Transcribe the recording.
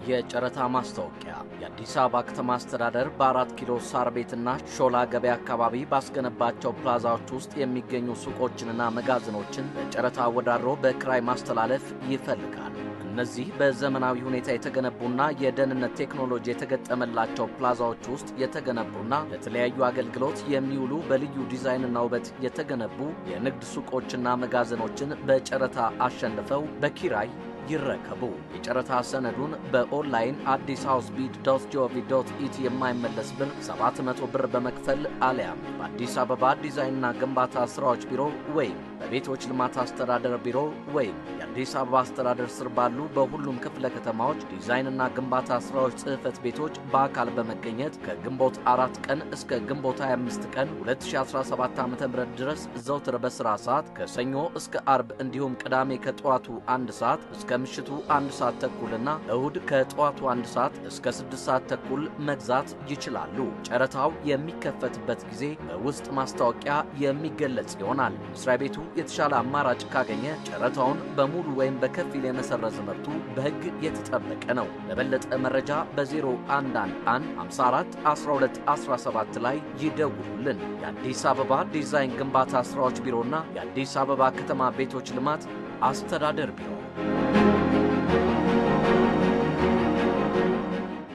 የጨረታ ማስታወቂያ። የአዲስ አበባ ከተማ አስተዳደር በ4 ኪሎ ሳር ቤትና ሾላ ገበያ አካባቢ ባስገነባቸው ፕላዛዎች ውስጥ የሚገኙ ሱቆችንና መጋዘኖችን በጨረታ አወዳድሮ በክራይ ማስተላለፍ ይፈልጋል። እነዚህ በዘመናዊ ሁኔታ የተገነቡና የደህንነት ቴክኖሎጂ የተገጠመላቸው ፕላዛዎች ውስጥ የተገነቡና ለተለያዩ አገልግሎት የሚውሉ በልዩ ዲዛይንና ውበት የተገነቡ የንግድ ሱቆችና መጋዘኖችን በጨረታ አሸንፈው በኪራይ ይረከቡ። የጨረታ ሰነዱን በኦንላይን አዲስ house bid dot gov dot et የማይመለስ ብር 700 ብር በመክፈል አሊያም በአዲስ አበባ ዲዛይንና ግንባታ ስራዎች ቢሮ ወይም በቤቶች ልማት አስተዳደር ቢሮ ወይም የአዲስ አበባ አስተዳደር ስር ባሉ በሁሉም ክፍለ ከተማዎች ዲዛይንና ግንባታ ስራዎች ጽሕፈት ቤቶች በአካል በመገኘት ከግንቦት 4 ቀን እስከ ግንቦት 25 ቀን 2017 ዓ.ም ድረስ ዘውትር በስራ ሰዓት ከሰኞ እስከ አርብ እንዲሁም ቅዳሜ ከጠዋቱ 1 ሰዓት እስከ ምሽቱ 1 ሰዓት ተኩልና እሁድ ከጠዋቱ 1 ሰዓት እስከ 6 ሰዓት ተኩል መግዛት ይችላሉ። ጨረታው የሚከፈትበት ጊዜ በውስጥ ማስታወቂያ የሚገለጽ ይሆናል። መስሪያ ቤቱ የተሻለ አማራጭ ካገኘ ጨረታውን በሙሉ ወይም በከፊል የመሰረዝ መብቱ በሕግ የተጠበቀ ነው። ለበለጠ መረጃ በ0111 54 12 17 ላይ ይደውሉልን። የአዲስ አበባ ዲዛይን ግንባታ ስራዎች ቢሮና የአዲስ አበባ ከተማ ቤቶች ልማት አስተዳደር ቢሮ።